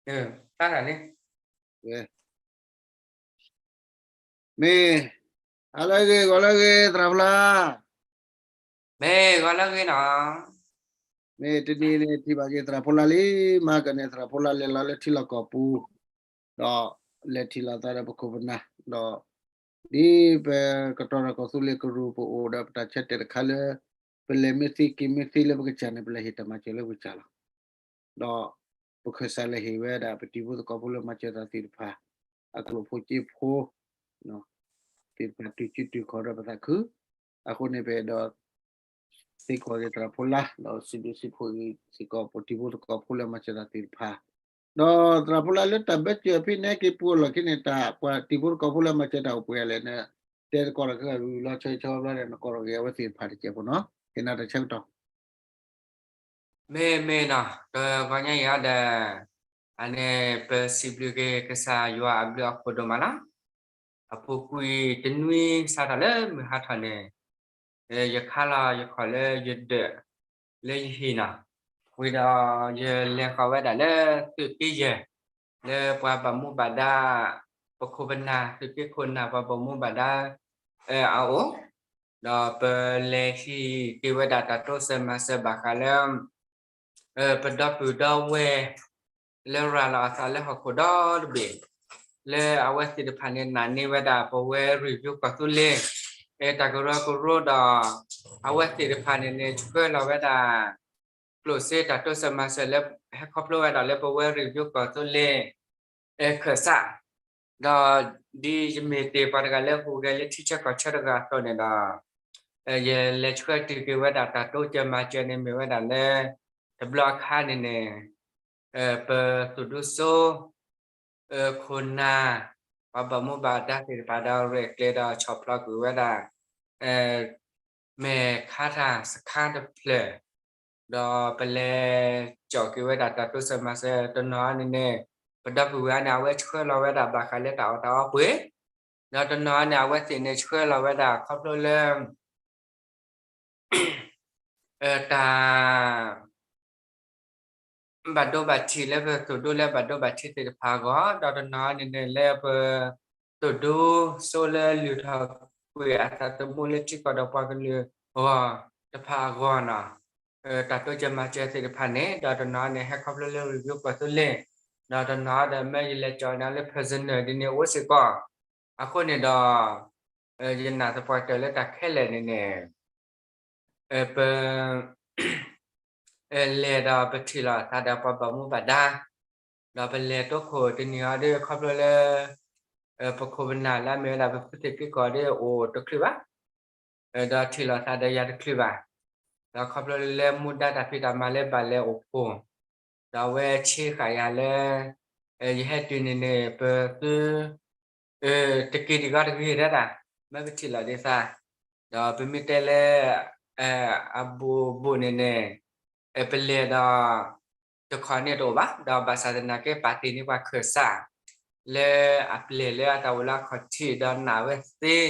တၢ်တၢ်န့ၣ် မ့ၢ် ဟါလၢအဂ့ၤ ဂီၤလၢအဂ့ၤ သရၣ်ဖိလၢ်, မ့ၢ်ဂီၤလၢအဂ့ၤနီၤ, မ့ၢ်တနံၤန့ၣ် ထံၣ်ဘၣ်က့ၤသရၣ်ဖိလၢ်လံ, မဟါကန့ၣ် သရၣ်ဖိလၢ်လဲၤလီၤလၢထံလီၢ်ကီၢ်ပူၤ, ဒီးလဲၤထံၣ်လိာ်သးဒီးပခိၣ်ပနၢ်, ဒီး ဒ်ပကတီၢ်ဒီးကီၢ်သူလ့ၤကရူၢ်ပအိၣ်ဒီးပတၢ်ဆၢတဲာ်တခါလၢ ပလဲၤမ့ၢ်သံက့ၤမ့ၢ်သံလၢပကစၢ်န့ၣ် ပလဲၤဟ့ၣ်တၢ်မၤစၢၤလၢပကစၢ်လီၤ. ဒီးပခၢၣ်စးလဲၤဟ့ၣ်ဝဲဒၣ်ပတံၤဖိသကိးဖိလၢမၤစၢၤတၢ်သ့ၣ်တဖၣ် အကျိၣ်ဖိစ့ဖိ သ့ၣ်တဖၣ်တုၤစုတုၤခီၣ်ဒီးပသးခု, အဃိန့ၣ်ပအဲၣ်ဒိး သ့ၣ်ကီၢ်က့ၤသရၣ်ဖိလၢ် ဒီးစံးဘျုးစံးဖှိၣ်စ့ၢ်ကီးပတံၤဖိသကိးဖိလၢမၤစၢၤတၢ်သ့ၣ်တဖၣ်, ဒီးသရၣ်ဖိလၢ်လၢတၢ်ဘၢၣ်စၢၤဖဲန့ၣ်က့ၤပူၤအလီၢ်ခံန့ၣ် တၢ်ပှၤတံၤဖိသကိးဖိလၢမၤစၢၤတၢ်အိၣ်ပှဲၤလဲၣ်န့ၣ် တဲသကိးတၢ်ခဲဂၤဝံၤလီၤဆီဆီဘျီဒီး နကိးထီၣ်က့ၤအဝဲသ့ၣ်တဖၣ်တစဲးဖိနီၤ, ဟ့ၣ်နၤတၢ်ဆၢကတီၢ် မ့ၢ်မ့ၢ်နီၤ တဂီၤညါအံၤဒီး အန့ၣ် ပစံးဘျုးက့ၤကစၢ်ယွၤအဘျုးအဖှိၣ်ဒိၣ်မးလီၤ. အပူၤကွံာ်တနွံစးထီၣ်လၢမုၢ်ဟါထီၣ်န့ၣ် ယခါလီၤယခီၣ်လၢယဒၢး လၢယဟံၣ်နီၤ, ဝံၤဒီးယလဲၤဃီၤဝဲဒၣ်လၢသုးက့ယဲၢ် လၢပှၤဘၣ်မူဘၣ်ဒါ ပခိၣ်ပနၢ် သုးက့ခိၣ်နၢ် ပှၤဘၣ်မူဘၣ်ဒါ အအိၣ်, ဒီးပလဲၤဟံးက့ၤဝဲဒၣ်တၢ်တိစၢၤမၤစၢၤဘၣ်ဃးလၢ ပဒီပုၢ်ဒီဝဲၢ် လၢရၤလီၤအသးလၢဟီၣ်ခိၣ်ဒီတဘ့ၣ်, လၢအဝဲသ့ၣ်တဖၣ်န့ၣ် နာ်န့ၢ်ဝဲဒၣ်ပဝဲရံၣ်ဖၠိကီၢ်သူလ့ၤ တၢ်ကရၢကရိဒီး အဝဲသ့ၣ်တဖၣ်န့ၣ်န့ၣ် ဆှၢလီၤဝဲဒၣ် ကျိၣ်စ့တၢ်တိစၢၤမၤစၢၤလၢ ဟဲခီဖျိဝဲဒၣ်လၢပဝဲရံၣ်ဖၠိကီၢ်သူလ့ၤ ခၢၣ်စး, ဒီးဒ်ယမ့ၢ်တ့ၢ်ပှၤတဂၤလၢဟူးဂဲၤလၢထံဆၢကီၢ်ဆၢတဂၤအသိးန့ၣ်ဒီး ယလဲၤဆှၢတုၤက့ၤဝဲဒၣ်တၢ်တိစၢၤမၤစၢၤန့ၣ်မ့ၢ်ဝဲဒၣ်လၢ တဘျီအခါန့ၣ်န့ၣ် ပသုးဒူစိ ခိၣ်နၢ် ပှၤဘၣ်မူဘၣ်ဒါသ့ၣ်တဖၣ်ဒီးရဲၣ်ကျဲၤဒီးဆီၣ်ဖျိးကွံာ်ဝဲဒၣ် မဲာ်ခါထၢၣ်စခါတဖျၢၣ်, ဒီးပလဲၤကၠီၣ်က့ၤဝဲဒၣ်တၢ်တိစၢၤမၤစၢၤတနီၤန့ၣ်န့ၣ် ပဒီပုၢ်ဝဲၢ်န့ၣ် အဝဲဆှၢလီၤဝဲဒၣ်ဘၣ်ဃးလၢတၢ်အီၣ်တၢ်အီပှ့ၤ, ဒီးတနီၤန့ၣ် အဝဲသ့ၣ်န့ၣ်ဆှၢလီၤဝဲဒၣ်ခီဖျိလၢ တၢ် ဘၣ်ဒိဘၣ်ထံးလၢပသုးဒူလၢဘၣ်ဒိဘၣ်ထံးသ့ၣ်တဖၣ်အဂီၢ်, ဒီးတနီၤန့ၣ်န့ၣ်လၢပ သုးဒူစိလၢလုၢ်ထီၣ်ကွံာ်အသးသမူလၢထံကီၢ်ဒီးပှၤကလုာ်အဂီၢ်တဖၣ်အဂီၢ်နီၤ, တၢ်တိစၢၤမၤစၢၤသ့ၣ်တဖၣ်န့ၣ်, ဒီးတနီၤန့ၣ် ဟဲခီဖျိလၢရံၣ်ဖၠိကီၢ်သူလ့ၤ, ဒီးတနီၤဒီးမ့ၢ်ယလဲၤကၠီၣ်န့ၣ်လၢ personal ဒ်န့ၣ်အိၣ်စ့ၢ်ကီး, အဃိန့ၣ်ဒီး ယနာ်သပှၢ်ကတၢၢ်လၢတၢ်ခဲလၢာ်န့ၣ်န့ၣ် ပ လဲၤဒီးပထံၣ်လိာ်အသးဒီးပှၤဘၣ်မူဘၣ်ဒါ, ဒီးပလဲၤတိခိၣ်တနံၤအံၤဒီးခီဖျိလၢ ပခိၣ်ပနၢ်လၢအမ့ၢ်ဝဲဒၣ်ပသုးက့ခိၣ်ဒီးအိၣ်တချုးဘၣ်, ဒီးထံၣ်လိာ်သးဒီးယၤတချုးဘၣ်, ဒီးခီဖျိလၢမူဒါတၢ်ဖံးတၢ်မၤလၢဘၣ်လဲၤအိၣ်ဖှိၣ်, ဒီးအဝဲဆ့ဃာ်ယၤလၢ ယဟဲတုၤန့ၣ်န့ၣ် ပသု တက့ၤဒံးဂီၢ်တဂ့ၤဒၣ်တၢ် မ့ၢ်ပထံၣ်လိာ်ဒ်သး, ဒီးပမ့ၢ်တဲလၢ အဘူးဘူးန့ၣ်န့ၣ် ပလဲၤဒီး တခီန့ၣ်တအိၣ်ဘၣ်, ဒီးဘၣ်ဆၣ်သနာ်က့ပာ်တ့ၢ်န့ၢ်ပှၤခၢၣ်စး လၢအပျဲၢ်လၢအတၢ်အိၣ်လၢအခီၣ်ထံး ဒီးနာ်ဝဲသ့,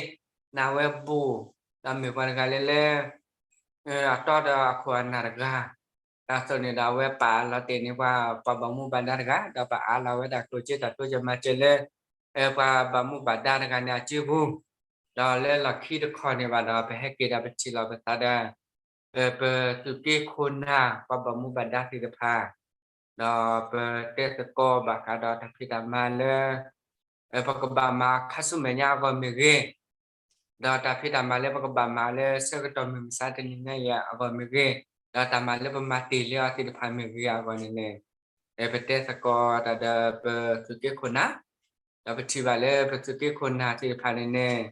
နာ်ဝဲဘူး, ဒီးမ့ၢ်ပှၤတဂၤလၢလၢ အတီဒီးအခိၣ်အနၢ်တဂၤ, အသိးန့ၣ်ဒီးအဝဲပာ်လီၤတဲာ်န့ၢ်ပှၤ ပှၤဘၣ်မူဘၣ်ဒါတဂၤ, ဒီးပအးလီၤဝဲဒၣ်ကျိၣ်စ့တၢ်တိစၢၤမၤစၢၤလၢ ပှၤဘၣ်မူဘၣ်ဒါတဂၤန့ၣ်အစုပူၤ, ဒီးလၢလီၢ်ခံတခီန့ၣ်ဘၣ်ဒီး ပဟဲက့ၤဒီးပထံၣ်လိာ်ပသးဒီး ပသုးက့ခိၣ်နၢ် ပှၤဘၣ်မူဘၣ်ဒါသ့ၣ်တဖၣ်, ဒီးပတဲသကိးဘၣ်ဃးဒီးတၢ်ဖံးတၢ်မၤလၢ ပကဘၣ်မၤအခါဆူမဲာ်ညါအဂီၢ်မ့ၢ်ဂ့ၤ, ဒီးတၢ်ဖံးတၢ်မၤလၢပကဘၣ်မၤလၢဆၢကတီၢ်မုၢ်မဆါတနံၤညါအံၤအဂီၢ်မ့ၢ်ဂ့ၤ, ဒီးတၢ်မၤလၢပမၤတ့ၢ်လံအီၤသ့ၣ်တဖၣ်မ့ၢ်ဂ့ၤအဂီၢ်န့ၣ်န့ၣ်, ပတဲသကိးတၢ်ဒီးပသုးက့ခိၣ်နၢ်, ဒီးပထံၣ်ဘၣ်လၢပသုးက့ခိၣ်နၢ်သ့ၣ်တဖၣ်န့ၣ်န့ၣ်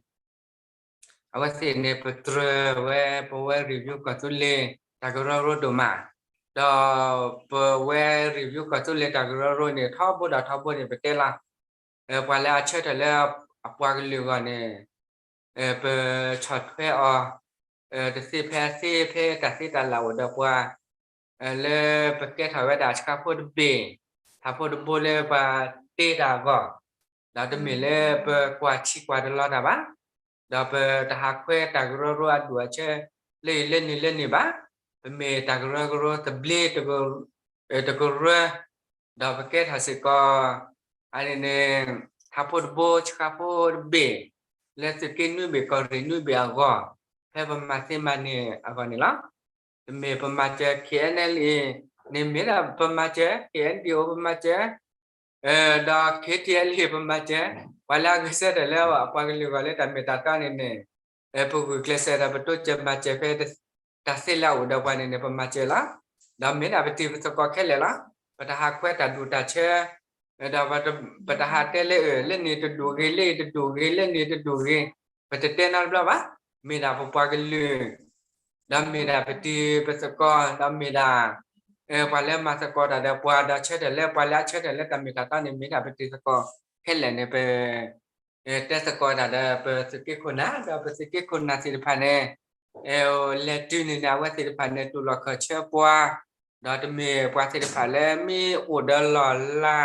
အဝဲသ့ၣ်န့ၣ် ပတြၢၤဝဲပဝဲရံၣ်ဖၠိကီၢ်သူလ့ၤ တၢ်ကရၢကရိဒိၣ်မး, ဒီးပဝဲရံၣ်ဖၠိကီၢ်သူလ့ၤတၢ်ကရၢကရိန့ၣ် ထီဘိဒီးထီဘိန့ၣ် ပတဲလီၤ, ပှၤလၢအဆၢထၢၣ်လၢအပှၤကလုာ်အဂီၢ်န့ၣ် ပဆီၣ်ထွဲအီၤ တသ့ဖဲအသ့ ဖဲတၢ်သ့တၢ်လၢ်အိၣ်ဒီးပှၤ လၢပကဲထီၣ်ဝဲဒၣ်ဆှါဖိတဘ့ၣ် ထးဖိတဘိလၢပှၤတ့တၢ်အဂီၢ်, ဒီးတမ့ၢ်လၢပကွၢ်ထံကွၢ်တလီၤတၢ်ဘၣ်, ဒီးပတဟးခွဲတၢ်ကရၢကရိအဒူၣ်အဆၢ လၢအံၤလၢနုၤလၢနုၤဘၣ်, ပမ့ၢ်တၢ်ကရၢကရိသဘျ့ တကရၢ ဒီးပကဲထီၣ်စ့ၢ်ကီး အန့ၣ်န့ၣ် ထးဖိတဘိ ဆှါဖိတဘ့ၣ် လၢသုးက့နွံဘ့ၣ်ကီၢ်ရ့ၣ်နွံဘ့ၣ်အဂီၢ် ဖဲပမၤသ့မၤန့ၢ်အဂီၢ်န့ၣ်လီၤ. တမ့ၢ်ပမၤစၢၤ K N L A န့ၣ် မ့ၢ်ဒၣ်ပမၤစၢၤ K N D O ပမၤစၢၤ ဒီး K T L A ပမၤစၢၤ ပှၤလၢအဂဲၤဆၢထၢၣ်လၢအပှၤကလုာ်အဂီၢ်လၢတၢ်မ့ၢ်တၢ်တီန့ၣ်န့ၣ် ပဂုာ်ကျဲးစၢးဒီးပတိစၢၤမၤစၢၤဖဲ တၢ်သ့လၢအအိၣ်ဒီးပှၤန့ၣ်န့ၣ် ပမၤစၢၤလီၤ. ဒီးမ့ၢ်ဒၣ်ပတံၤပသကိးခဲလၢာ်လီၤ. ပတဟးခွဲးတၢ်ဒူၣ်တၢ်ဆၢ ဒီးပတဟးတဲလၢ လၢန့ၣ်တဒူၣ်ဂ့ၤ လၢအံၤတဒူၣ်ဂ့ၤ လၢန့ၣ်တဒူၣ်ဂ့ၤ ပတတဲနီတဘျီဘၣ်. မ့ၢ်ဒၣ်ပပှၤကလုာ် ဒီးမ့ၢ်ဒၣ်ပတံၤပသကိး ဒီးမ့ၢ်ဒၣ် ပှၤလၢမၤသကိးတၢ်ဒီးပှၤ ဒီးဆၢထၢၣ်လၢပှၤလၢအဆၢထၢၣ်လၢတၢ်မ့ၢ်တၢ်တီန့ၣ် မ့ၢ်ဒၣ်ပတံၤသကိးခဲလၢာ်န့ၣ် ပ တဲသကိးတၢ်ဒီးပသုးက့ခိၣ်နၢ် ဒီးပသုးက့ခိၣ်နၢ်သ့ၣ်တဖၣ်န့ၣ် လဲၤတုၤန့ၣ်န့ၣ် အဝဲသ့ၣ်တဖၣ်န့ၣ် တူၢ်လိာ်ခီၣ်ဆၢပှၤ ဒီးတမ့ၢ်ပှၤသ့ၣ်တဖၣ်လၢမ့ၢ်အိၣ်ဒီးလီၢ်လၤ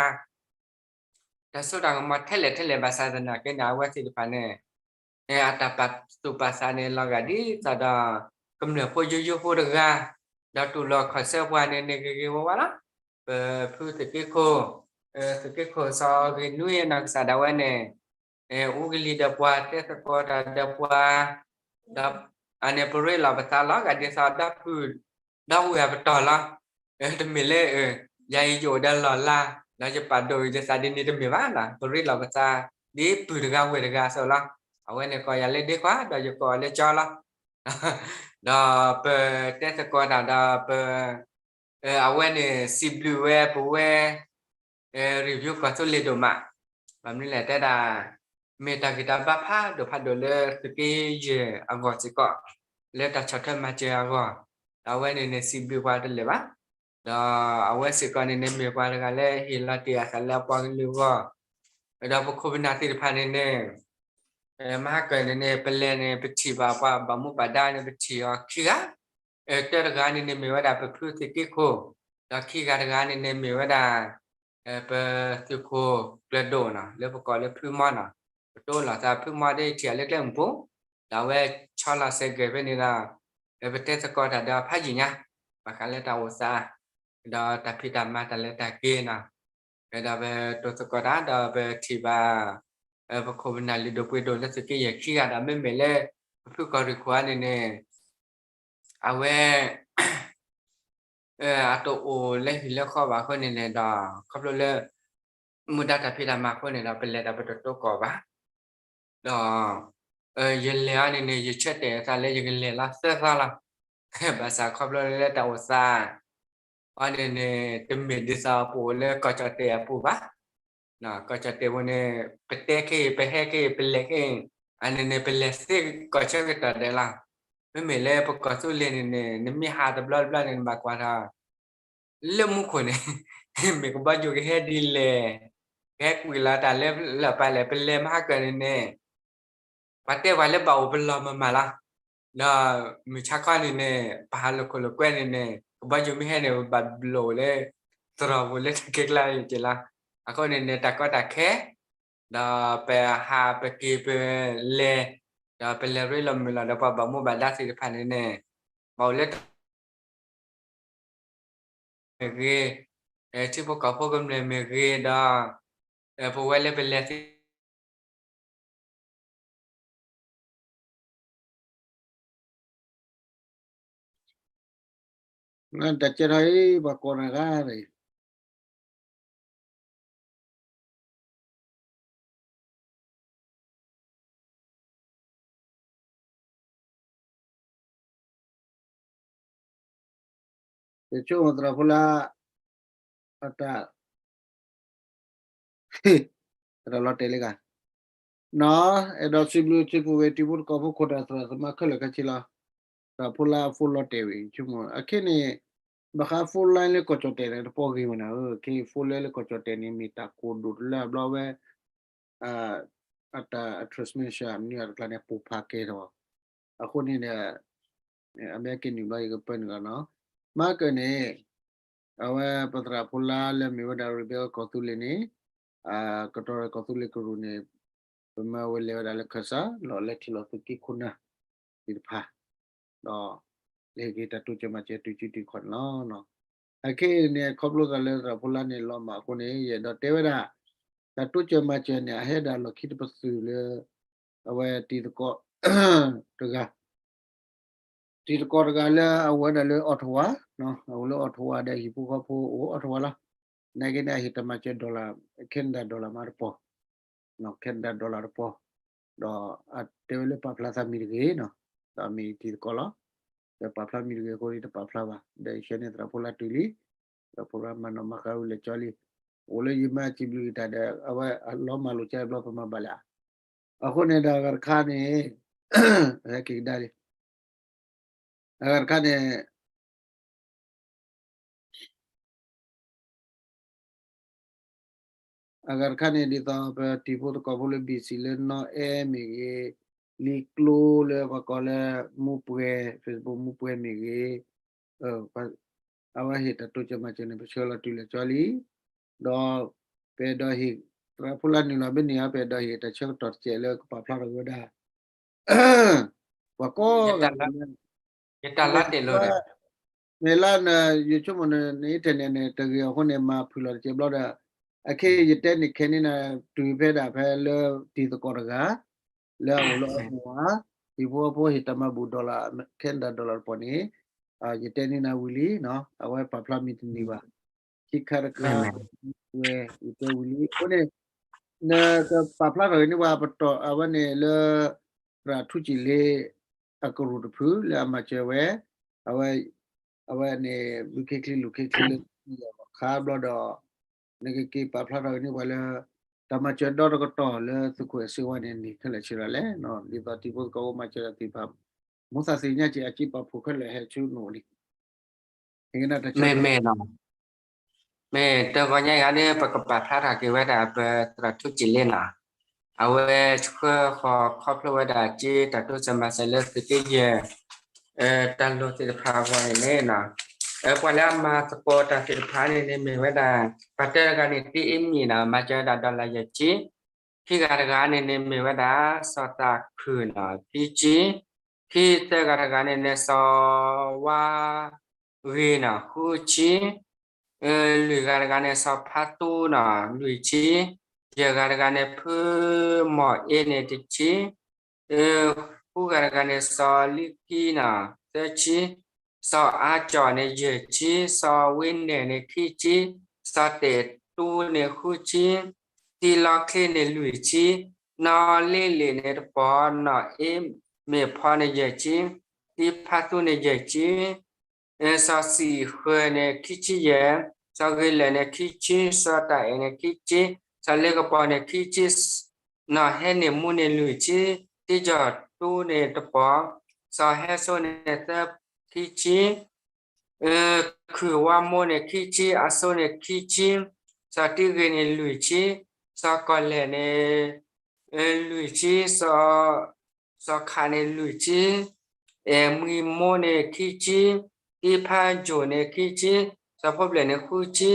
တၢ်စိတၢ်ကမီၤထဲလဲၣ်ထဲလဲၣ်ဘၣ်ဆၣ်သနာ်က့န့ၣ် အဝဲသ့ၣ်တဖၣ်န့ၣ် အတၢ်ပာ်သူၣ်ပာ်သးန့ၣ် လီၤဂာ်ဒ်သိးဒီး ကမျၢၢ်ဖိယိယိဖိတဂၤ ဒီးတူၢ်လိာ်ခီၣ်ဆၢပှၤန့ၣ်န့ၣ် ဂ့ၤဂ့ၤဝါဝါလီၤ. ပဖုသုးက့ခိၣ် သုးက့ခိၣ်စီၤဂ့ၤနွံအနီၢ်ကစၢ်ဒၣ်ဝဲန့ၣ် အူကလံၤဒီးပှၤ တဲသကိးတၢ်ဒီးပှၤ ဒီးအန့ၣ်ပရ့လိာ်ပသးလီၤ ဂာ်ဒ်သိးဒီပုၢ် ဒီဝဲၢ်အပတီၢ်လီၤ. တမ့ၢ်လၢ ယၤအံၤယအိၣ်ဒီးလီၢ်လၤ ဒီးယပာ်ဒိၣ်ယသးဒ်န့ၣ်တမ့ၢ်ဘၣ်နီၤ ပရ့လိာ်ပသး ဒ်ပုၢ်တဂၤဝဲၢ်တဂၤအသိးလီၤ. အဝဲန့ၣ်ကိးယၤလၢဒ့ခွါ ဒီးယကိးအီၤလၢကၠီလီၤ. ဒီးပတဲသကိးတၢ်ဒီးပ အဝဲန့ၣ်စံးဘျုးဝဲပဝဲ review ကီၢ်သူလ့ၤဒိၣ်မး ဘၣ်မနုၤလဲၣ်တဲဒၣ် မ့ၢ်တၢ်ဂံၢ်တၢ်ဘါဖးဒိၣ်ဖးဒိၣ်လၢသုးက့ယဲၢ်အဂီၢ်စ့ၢ်ကီး လၢတၢ်ဆီၣ်ထွဲမၤစၢၤအဂီၢ် ဒီးအဝဲန့ၣ်န့ၣ်စံးဘျုးပှၤတလၢာ်ဘၣ် ဒီးအဝဲစ့ၢ်ကီးန့ၣ်န့ၣ် မ့ၢ်ပှၤတဂၤလၢဟ့ၣ်လီၤတ့ၢ်အသးလၢအပှၤကလုာ်အဂီၢ် ဒီးပခိၣ်ပနၢ်သ့ၣ်တဖၣ်န့ၣ်န့ၣ် မဟါကၢၢ်န့ၣ်န့ၣ် ပလဲၤန့ၣ် ပထံၣ်ဘၣ်ပှၤဘၣ်မူဘၣ်ဒါန့ၣ် ပထံၣ်အီၤခံဂၤ, တၢတဂၤန့ၣ်န့ၣ်မ့ၢ်ဝဲဒၣ်ပဖုသုးက့ခိၣ်, ဒီးခံဂၤတဂၤန့ၣ်န့ၣ်မ့ၢ်ဝဲဒၣ် ပသုးခိၣ်ကျၢၤဒိၣ်နီၤ လၢပကိးလၢဖုမီနီၤ, ပတိလိာ်သးဖုမီဒီးထံၣ်အီၤလၢကျဲမုၢ်ပူၤ, ဒီးအဝဲဆီလီၤစဲးဂဲၤဖဲန့ၣ်ဒီး ပတဲသကိးတၢ်ဒီးဖးယံာ်ညါ, ဘၣ်ဃးလၢတၢ်အိၣ်သး ဒီးတၢ်ဖံးတၢ်မၤတၢ်လဲၤတၢ်က့ၤနီၤ, ဒီးပတိၤသကိးတၢ်ဒီးပထံၣ်ဘၣ် ပခိၣ်ပနၢ်လုၢ်ဒိၣ်ပှ့ၤဒိၣ်လၢသုးက့ယဲၢ်ခံဂၤဒီး မ့မ့ၢ်လၢ ပဖုကီၢ်ရ့ၣ်ခိၣ်အါန့ၣ်န့ၣ် အဝဲ အတအိၣ်လၢဟံၣ်လၢဃီဘၣ်အဃိန့ၣ်န့ၣ်ဒီး ခီဖျိလၢ မူဒါတၢ်ဖံးတၢ်မၤအဃိန့ၣ်ဒီး ပလဲၤဒီးပတတိၤကိးဘၣ်, ဒီး ယလဲၤအီၤန့ၣ်န့ၣ် ယဆၢတဲာ်အသးလၢယကလဲၤလီၤသၢသီလီၤ, ဘၣ်ဆၣ်ခီဖျိလၢတၢ်အိၣ်သး အီၤန့ၣ်န့ၣ် တမ့ၢ်ဒ်သိးပအိၣ်လၢကီၢ်ကၠီၣ်တဲာ်အပူၤဘၣ်, ကီၢ်ကၠီၣ်တဲာ်ပူၤန့ၣ် ပတဲခဲအံၤ ပဟဲခဲအံၤ ပလဲၤခဲအံၤ အန့ၣ်န့ၣ် ပလဲၤသ့ကီၢ်ဆၢကတီၢ်ဒဲးလီၤ. မ့မ့ၢ်လၢပကီၢ်သူလ့ၤန့ၣ်န့ၣ် နမ့ၢ်ဟးတဘျီတဘျီန့ၣ် နဘၣ်ကွၢ်ထီၣ် လၢမူခိၣ်န့ၣ် မ့ၢ်ကဘီယူၤကဟဲဒ်လဲၣ်, ကဟဲကွံာ်လီၤတၢ်လၢလၢၢ်ပၤလဲၣ်, ပလဲၤမဟါကၢၢ်န့ၣ်န့ၣ် ပှၤတဲပှၤလၢဘၣ်အိၣ်ပလီၢ်မးမးလီၤ. ဒီးမုၢ်ဆါခီန့ၣ်န့ၣ် ပဟးလိာ်ခိၣ်လိာ်ကွဲန့ၣ်န့ၣ် ကဘီယူၤမ့ၢ်ဟဲန့ၣ် ပဘၣ်ဘျိးလၢ သရိာ်ပူၤလၢတၢ်ကဲကျါအံၤက့ၤလီၤ. အဃိန့ၣ်န့ၣ် တၢ်ကီတၢ်ခဲ ဒီးပဟးပက့ၤပလဲၤ, ဒီးပလဲၤရ့လိာ်မုာ်လိာ်ဒီးပှၤဘၣ်မူဘၣ်ဒါသ့ၣ်တဖၣ်န့ၣ်န့ၣ် ဘၣ်အိၣ်လၢ မ့ၢ်ဂ့ၤ, ထံဖိကီၢ်ဖိကမျၢၢ်မ့ၢ်ဂ့ၤဒီး ပဝဲလၢပလဲၤသ့ တၢ်ကဲထီၣ်အံၤ ပှၤကိးနၤဂၤန့ၣ် ယဆိကမိၣ်သရၣ်ဖိလၢ အတၢ် တၢ်လီၤတဲာ်လံဂၤ, နီၤ, အဲၣ်ဒိးစံးဘျုးစံးဖှိၣ်ဝဲ တံၤဖိသကိးဖိ ခိၣ်နၢ်သရၣ်သမါခဲလၢာ်ခဲဆ့လီၤ. သရၣ်ဖိလၢအ phone လီၤတဲာ်ဝံၤ ဆိကမိၣ် အခဲန့ၣ် ဘၣ်ဃး phone line လၢကီၢ်ကၠီၣ်တဲာ်န့ၣ် တပီၢ်ဂ့ၤဝဲနၤဧၢ, ခဲ phone line လၢကီၢ်ကၠီၣ်တဲာ်န့ၣ် မ့ၢ်တၢ်ကိၢ်ဒိၣ်တလၢအဘျီဝဲ အတၢ် အ transmission မနုၤအတကျါန့ၣ် ပိၢ်ဖးကဲထီၣ်, အဃိန့ၣ်ဒီး အမ့ၢ်ကနုာ်ဘျီ ယကပၢနုာ်လီၤနီၤ. မၤကၢၢ်န့ၣ် အဝဲပသရၣ်ဖိလၢလၢမ့ၢ်ဝဲဒၣ် Rebel ကီၢ်သူလ့ၤန့ၣ် ကတီၢ်ကီၢ်သူလ့ၤကရူၢ်န့ၣ် ပမၢဝဲလဲၤဝဲဒၣ်လၢခၢၣ်စး လီၤလဲၤထံၣ်လီၤသုးက့ခိၣ်နၢ်သ့ၣ်တဖၣ် ဒီး လဲၤက့ၤတၢ်တိစၢၤမၤစၢၤတုၤစုတုၤခီၣ်န့ၣ်လီၤ. အခဲအံၤန့ၣ် ခီဖျိသးလၢသရၣ်ဖိလါန့ၣ်လီၤမၢ်အဃိန့ၣ် ယအဲၣ်ဒိးတဲဝဲဒၣ် တၢ်တိစၢၤမၤစၢၤန့ၣ် အဟဲဒၣ်လီၢ်ခံတပသုးလၢ အဝဲတံၤသကိး တဂၤ တံၤသကိးတဂၤလၢအအိၣ်ဝဲဒၣ်လၢ Ottawa, အအိၣ်လၢ Ottawa ဒီးဟံၣ်ဖိဃီဖိအိၣ် Ottawa လီၤ. နာ်က့န့ၣ် အဟ့ၣ်တၢ်မၤစၢၤ dollar, Canada dollar မးတပီၤ, Canada dollar တပီၤ, ဒီးအတဲဝဲလၢပာ်ဖျါသးမံၤတဂ့ၤနီၤ, ဒီးအမ့ၢ်တံၤသကိးလီၤ. ဒီးပာ်ဖျါမံၤတဂ့ၤအဃိန့ၣ် တပာ်ဖျါဘၣ်. ဒီးယဆှၢန့ၢ်သရၣ်ဖိလါတုၤလံ, ဒီးဖိရၣ်မၤနီၣ်မၤဃါဝံၤလၢာ်ကၠီလံ, အိၣ်လၢယမၤစံးဘျုးက့ၤတၢ်ဒီး အဝဲအလီၤမၢ်လိာ်ကါဘျီပမၤဘၣ်လၢ အဃိန့ၣ်ဒီးအဂၤတခါန့ၣ် ဟဲက့ၤကဒါလံ. အဂၤတခါန့ၣ် အဂၤတခါန့ၣ် ဒ်သိးပတံၤဖိသကိးဖိလၢ ဘံၣ်စံၣ် လၢနီၢ်အဲမ့ၢ်ဂ့ၤ, လံာ်ကျိလၢပှၤကိးလၢ မူပှဲၤ Facebook မူပှဲၤမ့ၢ်ဂ့ၤ, အဝဲဟ့ၣ်တၢ်တိစၢၤမၤစၢၤန့ၣ် ပဆှၢလီၤတုၤလၢာ်ကၠီလံ. ဒီးပအဲၣ်ဒိးဟ့ၣ် သရၣ်ဖိလါနုာ်လီၤဘၣ်န့ၣ် ပအဲၣ်ဒိးဟ့ၣ်တၢ်ဆၢကတီၢ်တစဲးလၢကပာ်ဖျါထီၣ်က့ၤဝဲဒၣ် ပှၤကိးဂၤဒဲးလၢ ယတၢ်လီၤတဲာ်လီၤဒီး မ့ၢ်လၢန ယဆိကမိၣ်န internet န့ၣ် တဂ့ၤအဃိန့ၣ် မၤဖုၣ်လီၤတစဲးဘျီဒီး အခဲအံၤယတဲန့ၣ်ခဲန့ၣ် တုၤဖဲဒၣ်ဖဲလၢတံၤသကိးတဂၤ လၢအအိၣ်လၢ Ottawa, ဟံၣ်ဖိဃီဖိဟ့ၣ်တၢ်မၤဘူၣ် dollar, Canada dollar တပီၤန့ၣ် ယတဲန့ၢ်နၤဝံၤလံ, အဝဲပာ်ဖျါမံၤတန့ၢ်ဘၣ်. ခံခါတခါ ဝဲ ယတဲဝံၤလံ. အဃိန့ၣ် နကပာ်ဖျါထီၣ်က့ၤန့ၢ်ပှၤပတီၢ်အဝဲန့ၣ်လၢ သရၣ်ထူစံၣ်လ့ အကရူၢ်တဖုလၢအမၤစၢၤဝဲ အဝဲ အဝဲန့ၣ် ဘုခ့ချံလူၢ်ခ့ချံလၢ ခါဘျီဒီး နကက့ၤပာ်ဖျါထီၣ်က့ၤန့ၢ်ပှၤလၢ တၢ်မၤစၢၤဒီတကတီၢ်လၢသုးခိၣ်အဲၣ်စ့ဝါန့ၣ် န့ၢ်ခဲလၢာ်ဆ့ဒီးလဲၣ်, ဒ်သိးတံၤဖိသကိးဖိမၤစၢၤတၢ်သ့ၣ်တဖၣ် မိၣ်သးသ့ၣ်ညါက့ၤ အစ့ပာ်ဖှိၣ်ခဲလၢာ်ဟဲဆူနအိၣ်န့ၣ် မ့ၢ်မ့ၢ်နီၤ မ့ၢ်တဂီၤညါအံၤဒီး ပကပာ်ဖျါထီၣ်က့ၤဝဲဒၣ်ပသရၣ်ထူစံၣ်လ့နီၤ, အဝဲဆှၢဃီၤခီဖျိဝဲဒၣ်က့တၢ်တိစၢၤမၤစၢၤလၢသုးက့ယဲၢ် တၢ်လိၣ်သ့ၣ်တဖၣ်အဂီၢ်န့ၣ်န့ၣ်နီၤ, ပှၤလၢအမၤသကိးတၢ်သ့ၣ်တဖၣ်န့ၣ်န့ၣ်မ့ၢ်ဝဲဒၣ် ပှၤတၢတဂၤန့ၣ် တ့အ့မံၤနီၤ မၤစၢၤဝဲဒၣ် dollar ယဲၢ်ဆံ, ခံဂၤတဂၤန့ၣ်န့ၣ်မ့ၢ်ဝဲဒၣ် စီၤသးခုၣ်နီၤ ခံဆံ, ခံသၢဂၤတဂၤန့ၣ်န့ၣ် စီၤဝါ ဂ့ၤနီၤ ဃုဆံ, လွံၢ်ဂၤတဂၤန့ၣ် စီၤဖါသူနီၤ လွံၢ်ဆံ, ယဲၢ်ဂၤတဂၤန့ၣ် ဖုမီၢ်အ့န့ၣ် တဆံ, ဃုဂၤတဂၤန့ၣ် စီၤလံခံနီၤ သၢဆံ, စီၤအါကၠီၣ်န့ၣ် ယဲၢ်ဆံ, စီၤဝ့နဲၣ်န့ၣ် ခံဆံ, စီၤတဲာ်တူန့ၣ် ဃုဆံ, သံလီချ့န့ၣ် လွံၢ်ဆံ, နီၢ်လ့လ့ၣ်န့ၣ်တပီၤ, နီၢ်အ့မ့ၢ်ဖီန့ၣ် ယဲၢ်ဆံ, သံဖါသူန့ၣ် ယဲၢ်ဆံ, စီၤစံၣ်ဃၢၤန့ၣ် ခံဆံယဲၢ်, စီၤဂ့ၤလၢာ်န့ၣ် ခံဆံ, စီၤတၢ်အဲၣ်န့ၣ် ခံဆံ, စီၤလ့ကပီၤန့ၣ် ခံဆံ, နီၢ်ဟဲန့ၣ်မူန့ၣ် လွံၢ်ဆံ, တံၢ်ကၠီၣ်တူန့ၣ်တပီၤ, စီၤဟဲစိန့ၣ် သၢဆံ, ခုၣ်ဝါမိၢ်န့ၣ် ခံဆံ, အစိန့ၣ် ခံဆံ, စီၤတံၢ်ဂ့ၤန့ၣ် လွံၢ်ဆံ, စီၤကီၢ်လဲၣ်န့ၣ် လွံၢ်ဆံ, စီၤခးန့ၣ် လွံၢ်ဆံ, အဲၣ်မှံမိၢ်န့ၣ် ခံဆံ, သံဖါယိၣ်န့ၣ် ခံဆံ, စီၤဖိဘျဲၣ်န့ၣ် ဃုဆံ,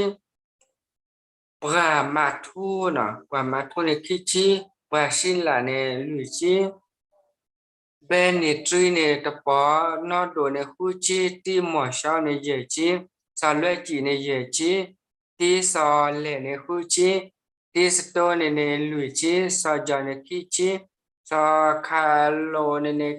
ပှၤမၤထူနီၤ, ပှၤမၤထူန့ၣ် ခံဆံ, ပှၤရှံလးန့ၣ် လွံၢ်ဆံ, ဘဲန့ၣ်တြံန့ၣ်တပီၤ, နီၢ်ဒိၣ်န့ၣ် ဃုဆံ, တံၢ်မီၢ်ၡီန့ၣ် ယဲၢ်ဆံ, စီၤလွဲကံၣ်န့ၣ် ယဲၢ်ဆံ, တံၢ်စီၤလဲၣ်န့ၣ် ဃုဆံ, တံၢ်စတိန့ၣ်န့ၣ် လွံၢ်ဆံ, စီၤယီၢ်န့ၣ် ခံဆံ, စီၤခးလိာ်န့ၣ်န့ၣ်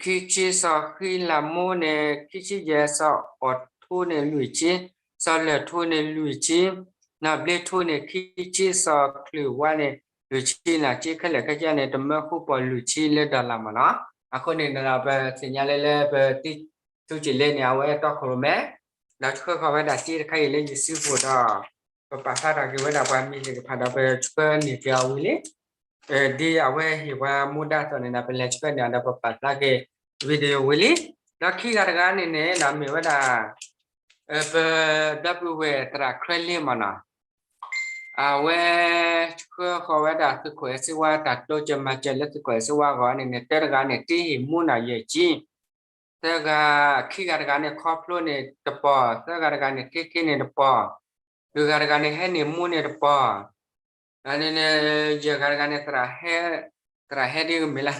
ခံဆံ, စီၤဃံလၤမိၢ်န့ၣ် ခံဆံယဲၢ်, စီၤအီၣ်ထူန့ၣ် လွံၢ်ဆံ, စီၤလၢၢ်ထူန့ၣ် လွံၢ်ဆံ, နီၢ်ဘျ့ထူန့ၣ် ခံဆံ, စီၤချုးဝါန့ၣ် လွံၢ်ဆံနီၤ, က့ခဲလၢာ်ခဲဆ့န့ၣ် တမၢဃူပီၢ်လွံၢ်ဆံလၢ dollar မးနီၤ. အဃိန့ၣ်ဒီး ပသ့ၣ်ညါလၢလၢပတံၤထူစံၣ်လ့န့ၣ် အဝဲတီခိၣ်ရိၣ်မဲ ဒီးဆှၢဃီၤဝဲဒၣ်က့တခါအံၤလၢယစုပူၤဒီး ပပာ်ဖျါထီၣ်က့ၤဝဲဒၣ်ပှၤမံၤသ့ၣ်တဖၣ်ဒီး ပဆှၢန့ၢ်က့ၤအီၤဝံၤလံ ဒ်အဝဲဟ့ၣ်ပှၤမူဒါအသိးန့ၣ်ဒီး ပလဲၤဆှၢန့ၢ်အီၤဒီးပပာ်ဖျါက့ၤ video ဝံၤလံ. ဒီးခံဂၤတဂၤန့ၣ်န့ၣ် မ့ၢ်ဝဲဒၣ် ပဒီပုၢ်ဝဲၢ်သရၣ်ချၢလ့မးနီၤ. အဝဲဆှၢဃီၤဝဲဒၣ်သုးခိၣ်အဲၣ်စ့ဝါ တၢ်တိစၢၤမၤစၢၤလၢသုးခိၣ်အဲၣ်စ့ဝါအဂီၢ်န့ၣ်န့ၣ် တၢတဂၤန့ၣ် တ့ဟ့ၣ်မူနီၤ ယဲၢ်ဆံ သၢဂၤ ခံဂၤတဂၤန့ၣ် ခီဖျိန့ၣ်တပီၤ, သၢဂၤတဂၤန့ၣ် ခဲခဲန့ၣ်တပီၤ, လွံၢ်ဂၤတဂၤန့ၣ်ဟဲန့ၣ်မူန့ၣ်တပီၤ, န့ၣ် ယဲၢ်ဂၤတဂၤန့ၣ် သရၣ်ဟဲ, သရၣ်ဟဲဒ်မ့ၢ်လၢ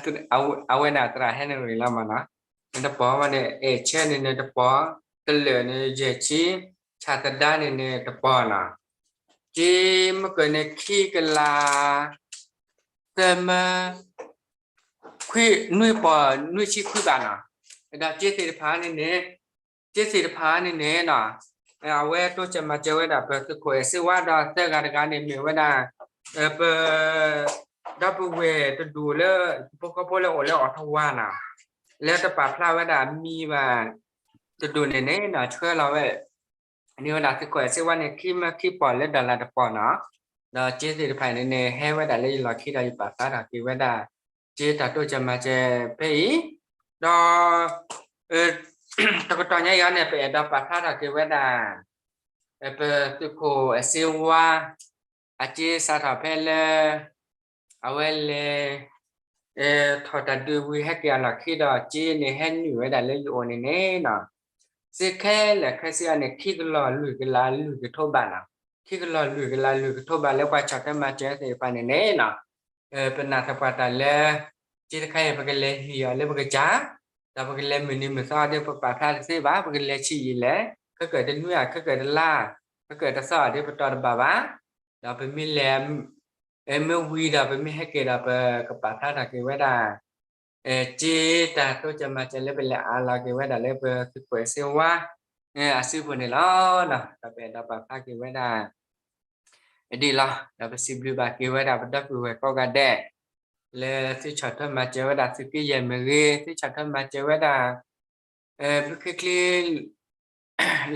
အဝဲန့ၣ်သရၣ်ဟဲန့ၣ်ရ့ၣ်လီၤမးနီၤ, န့ၣ်တပီၤမးန့ၣ် အဲၣ်ဆၢန့ၣ်န့ၣ်တပီၤ, တလၢာ်န့ၣ် ယဲၢ်ဆံ, ဆၣ်သဒါန့ၣ်န့ၣ် တပီၤနီၤ, က့မ့ၢ်ကၢန့ၣ် ခံကလး သၢမၢ ခွံ နွံပီၤ နွံဆံခွံဘးနီၤ, ဒီးက့သ့ၣ်တဖၣ်န့ၣ်န့ၣ်, က့သ့ၣ်တဖၣ်န့ၣ်န့ၣ်နီၤ, အဝဲတိစၢၤမၤစၢၤဝဲဒၣ်ပသုးခိၣ်အဲၣ်စ့ဝါ ဒီးသၢဂၤတဂၤန့ၣ်မ့ၢ်ဝဲဒၣ် ပ ဒီပုၢ်ဝဲၢ်တဒူၣ်လၢ ဟံၣ်ဖိဃီဖိလၢအိၣ်လၢအီၤထဝါနီၤ, လၢတပာ်ဖျါဝဲဒၣ်အမံၤဘၣ် တဒူၣ်န့ၣ်န့ၣ်နီၤ ဆှၢလီၤဝဲ န့ၢ်ဝဲဒၣ်သုးခိၣ်အဲၣ်စ့ဝါန့ၣ် ခံမၢခံပီၤလၢ dollar တပီၤနီၤ, ဒီးက့သ့ၣ်တဖၣ်န့ၣ်န့ၣ် ဟဲဝဲဒၣ်လၢယလီၢ်ခံဒီးယပာ်ဖျါထီၣ်က့ၤဝဲဒၣ် က့တၢ်တိစၢၤမၤစၢၤဖဲအံၤ, ဒီး တကတီၢ်ညါအံၤန့ၣ် ပအဲၣ်ဒိးပာ်ဖျါထီၣ်က့ၤဝဲဒၣ် ပသုးခိၣ်အဲၣ်စ့ဝါ အက့စးထီၣ်ဖဲလၢ အဝဲလဲၤ ထီၣ်တၢ်ဒုးဝံၤဟဲက့ၤအလီၢ်ခံဒီး က့န့ၣ်ဟဲနုာ်ဝဲဒၣ်လၢယအိၣ်န့ၣ်န့ၣ်နီၤ, စ့ခဲလၢာ်ခဲဆ့အံၤန့ၣ် ခံကလီၢ်လွံၢ်ကလးလွံၢ်ကထိဘးနီၤ, ခံကလီၢ်လွံၢ်ကလးလွံၢ်ကထိဘးလၢပှၤဆီၣ်ထွဲမၤစၢၤသ့ၣ်တဖၣ်န့ၣ်န့ၣ်နီၤ, ပနာ်သပှၢ်တၢ်လၢ က့တခါအံၤ ပကလဲၤဟ့ၣ်အီၤလၢပကစၢ်, ဒီးပကလဲၤမုၢ်နံၤမုၢ်သီဒီးပပာ်ဖျါတသ့ဘၣ်, ပကလဲၤဆံးယံာ်လဲၣ်, ခဲကၢၣ်တနွံဧါ ခဲကၢၣ်တလါ, ခဲကၢၣ်တသီဧါဒီးပတီၢ်တဘၣ်ဘၣ်, ဒီးပမ့ၢ်လဲၤ မ့ၢ်ဝံၤဒီးပမ့ၢ်ဟဲက့ၤဒီးပကပာ်ဖျါထီၣ်က့ၤဝဲဒၣ် က့တၢ်တိစၢၤမၤစၢၤလၢပလဲၤအးလီၤက့ၤဝဲဒၣ်လၢပသုးခိၣ်အဲၣ်စ့ဝါ အစုပူၤန့ၣ်လီၤ. ဒီးပအဲၣ်ဒိးပာ်ဖျါက့ၤဝဲဒၣ် ဒ်လီၤ, ဒီးပစံးဘျုးဘၣ်က့ၤဝဲဒၣ်ပဒီပုၢ်ဝဲၢ်ကိးဂၤဒဲး လၢသုဆီၣ်ထွဲမၤစၢၤဝဲဒၣ်သုးက့ယဲၢ်မ့ၢ်ဂ့ၤ, သုဆီၣ်ထွဲမၤစၢၤဝဲဒၣ် ဘုချ့ချ့